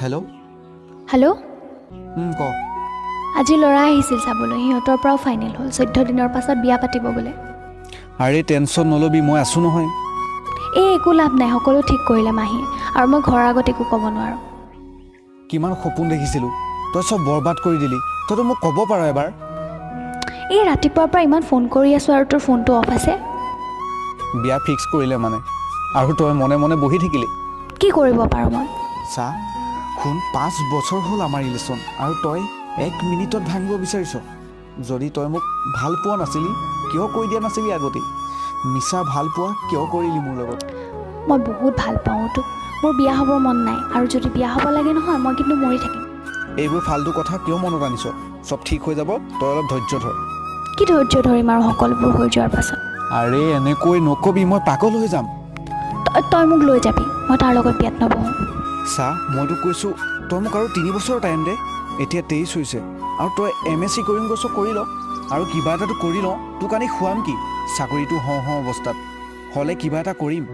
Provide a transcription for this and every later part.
Hello'. Hello'. ক। আজি ল'ৰা আহিছিল চাবলৈ। সিহঁতৰ পৰাও ফাইনেল হ'ল। 14 দিনৰ পাছত বিয়া পাতিব বোলে। আৰে, টেনশ্যন নল'বি, মই আছোঁ নহয়। এই একো লাভ নাই। সকলো ঠিক কৰিলে মাহীয়ে আৰু মই ঘৰৰ আগত একো ক'ব নোৱাৰোঁ। কিমান সপোন দেখিছিলোঁ, তই চব বৰবাদ কৰি দিলি। তইতো মোক ক'ব পাৰ এবাৰ। এই ৰাতিপুৱাৰ পৰা ইমান ফোন কৰি আছোঁ আৰু তোৰ ফোনটো অফ আছে। বিয়া ফিক্স কৰিলে মানে, আৰু তই মনে মনে বহি থাকিলি? কি কৰিব পাৰোঁ মই? চা, শুন, 5 বছৰ হ'ল আমাৰ ৰিলেশ্যন আৰু তই এক মিনিটত ভাঙিব বিচাৰিছ। যদি তই মোক ভাল পোৱা নাছিলি, কিয় কৈ দিয়া নাছিলি আগতেই? মিছা ভাল পোৱা কিয় কৰিলি মোৰ লগত? মই বহুত ভাল পাওঁ তোক। মোৰ বিয়া হ'বৰ মন নাই আৰু যদি বিয়া হ'ব লাগে নহয়, মই কিন্তু মৰি থাকিম। এইবোৰ ফাল্টু কথা কিয় মনত আনিছ? চব ঠিক হৈ যাব, তই অলপ ধৈৰ্য ধৰ। কি ধৈৰ্য ধৰিম আৰু সকলোবোৰ হৈ যোৱাৰ পাছত? আৰে, এনেকৈ নকবি, মই পাগল হৈ যাম। তই মোক লৈ যাবি। মই তাৰ লগত বিয়াত নবহোঁ। চা, মইতো কৈছোঁ, তই মোক আৰু 3 বছৰ টাইম দে। এতিয়া 23 হৈছে আৰু তই এমএছচি কৰিম কৈছ, কৰি ল আৰু কিবা এটাতো কৰি লওঁ। তোক আনি খুৱাম কি? চাকৰিটো হওঁ হওঁ অৱস্থাত হ'লে কিবা এটা কৰিম।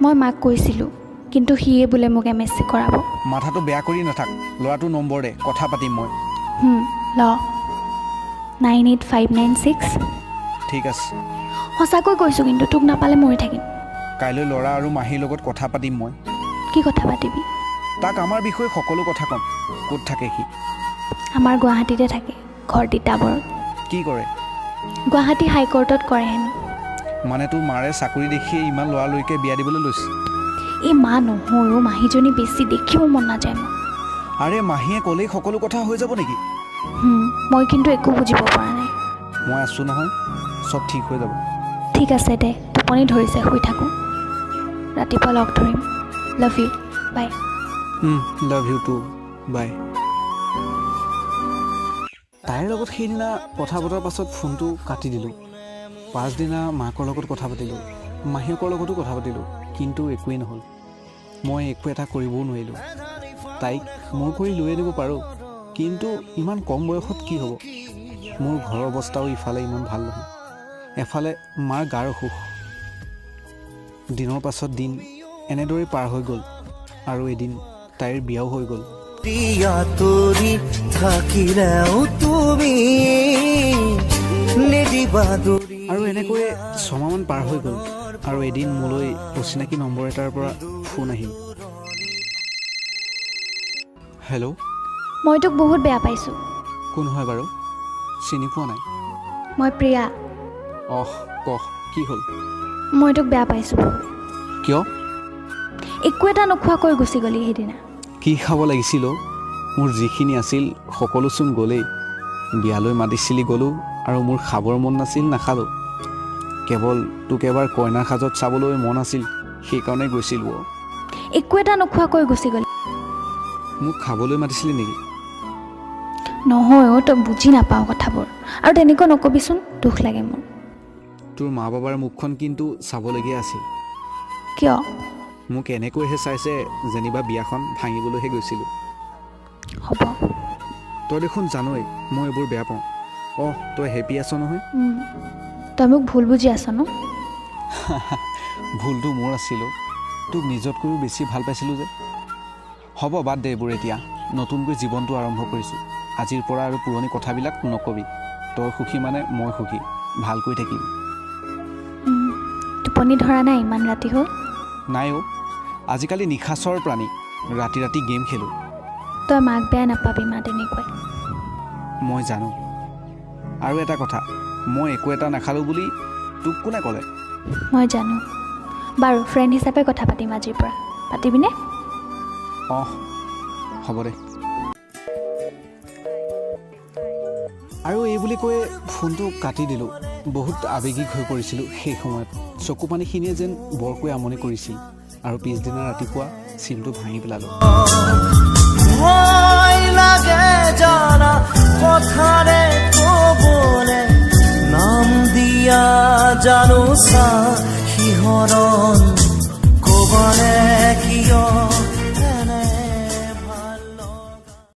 মই মাক কৈছিলোঁ, কিন্তু সিয়ে বোলে মোক এমএছচি কৰাব। মাথাটো বেয়া কৰি নাথাক। ল'ৰাটোৰ নম্বৰ দে, কথা পাতিম মই। ল, 98596। ঠিক আছে। সঁচাকৈ কৈছোঁ কিন্তু, তোক নাপালে মৰি থাকিম। কাইলৈ ল'ৰা আৰু মাহীৰ লগত কথা পাতিম মই। কি কথা পাতিবি? তাক আমাৰ বিষয়ে সকলো কথা ক'ম। ক'ত থাকে সি? আমাৰ গুৱাহাটীতে থাকে, ঘৰ তিতাবৰত। কি কৰে? গুৱাহাটী হাইকোৰ্টত কৰে হেনো। মানে তোৰ মাৰে চাকৰি দেখিয়ে ইমান লৰালৰিকৈ বিয়া দিবলৈ লৈছে? এই মা নহয় অ', মাহীজনী বেছি দেখিব মন নাযায় মোৰ। আৰে, মাহীয়ে ক'লেই সকলো কথা হৈ যাব নেকি? মই কিন্তু একো বুজিব পৰা নাই। মই আছোঁ নহয়, চব ঠিক হৈ যাব। ঠিক আছে দে, টোপনি ধৰিছে, শুই থাকোঁ। ৰাতিপুৱা লগ ধৰিম। Love you, bye. Love you too, bye. তাইৰ লগত সেইদিনা কথা পতাৰ পাছত ফোনটো কাটি দিলোঁ। পাছদিনা মাকৰ লগত কথা পাতিলোঁ, মাহীয়েকৰ লগতো কথা পাতিলোঁ, কিন্তু একোৱেই নহ'ল। মই একো এটা কৰিবও নোৱাৰিলোঁ। তাইক মোৰ কৰি লৈ আনিব পাৰোঁ, কিন্তু ইমান কম বয়সত কি হ'ব? মোৰ ঘৰৰ অৱস্থাও ইফালে ইমান ভাল নহয়, এফালে মাৰ গাৰ অসুখ। দিনৰ পাছত দিন এনেদৰেই পাৰ হৈ গ'ল আৰু এদিন তাইৰ বিয়াও হৈ গ'ল। আঁতৰি থাকিলেও তুমি নিদিবা দূৰি। আৰু এনেকৈয়ে ছমাহমান পাৰ হৈ গ'ল আৰু এদিন মোলৈ অচিনাকি নম্বৰ এটাৰ পৰা ফোন আহিল। হেল্ল'। মই তোক বহুত বেয়া পাইছোঁ। কোন হয় বাৰু? চিনি পোৱা নাই। মই প্ৰিয়া। অহ, ক, কি হ'ল? মই তোক বেয়া পাইছোঁ বহুত। কিয়? একো এটা নোখোৱাকৈ গুচি গ'লি সেইদিনা। কি খাব লাগিছিল অ'? মোৰ যিখিনি আছিল সকলোচোন গ'লেই। বিয়ালৈ মাতিছিলি, গ'লোঁ আৰু মোৰ খাবৰ মন নাছিল, নাখালোঁ। কেৱল তোক এবাৰ কইনাৰ সাজত চাবলৈ মন আছিল, সেইকাৰণে গৈছিলোঁ অ'। একো এটা নোখোৱাকৈ গুচি গ'লি। মোক খাবলৈ মাতিছিলি নেকি? নহয় অ', তই বুজি নাপাওঁ কথাবোৰ। আৰু তেনেকৈ নকবিচোন, দুখ লাগে মোৰ। তোৰ মা বাবাৰ মুখখন কিন্তু চাবলগীয়া আছিল। কিয়? মোক এনেকৈহে চাইছে, যেনিবা বিয়াখন ভাঙিবলৈহে গৈছিলোঁ। হ'ব। তই দেখোন জানই মই এইবোৰ বেয়া পাওঁ। অহ, তই হেপী আছ নহয়? তই মোক ভুল বুজি আছ ন? ভুলটো মোৰ আছিল অ'। তোক নিজতকৈও বেছি ভাল পাইছিলোঁ যে। হ'ব, বাদ দে এইবোৰ। এতিয়া নতুনকৈ জীৱনটো আৰম্ভ কৰিছোঁ। আজিৰ পৰা আৰু পুৰণি কথাবিলাক নকবি। তই সুখী মানে মই সুখী। ভালকৈ থাকিবি। টোপনি ধৰা নাই? ইমান ৰাতি হ'ল। নাই অ', আজিকালি নিশাচৰ প্ৰাণী, ৰাতি ৰাতি গেম খেলোঁ। তই মাক বেয়া নাপাবি, মা তেনেকুৱাই। মই জানো। আৰু এটা কথা, মই একো এটা নাখালোঁ বুলি তোক কোনে ক'লে? মই জানো বাৰু। ফ্ৰেণ্ড হিচাপে কথা পাতিম আজিৰ পৰা, পাতিবিনে? অঁ, হ'ব দে। আৰু এই বুলি কৈ ফোনটো কাটি দিলোঁ। বহুত আৱেগিক হৈ পৰিছিলোঁ সেই সময়ত। চকু পানীখিনিয়ে যেন বৰকৈ আমনি কৰিছিল আৰু পিছদিনা ৰাতিপুৱা চিমটো ভাঙি পেলালোঁ। ভয় লাগে জানা কথাৰে কবলে, নাম দিয়া জানো চা সিহঁতৰ।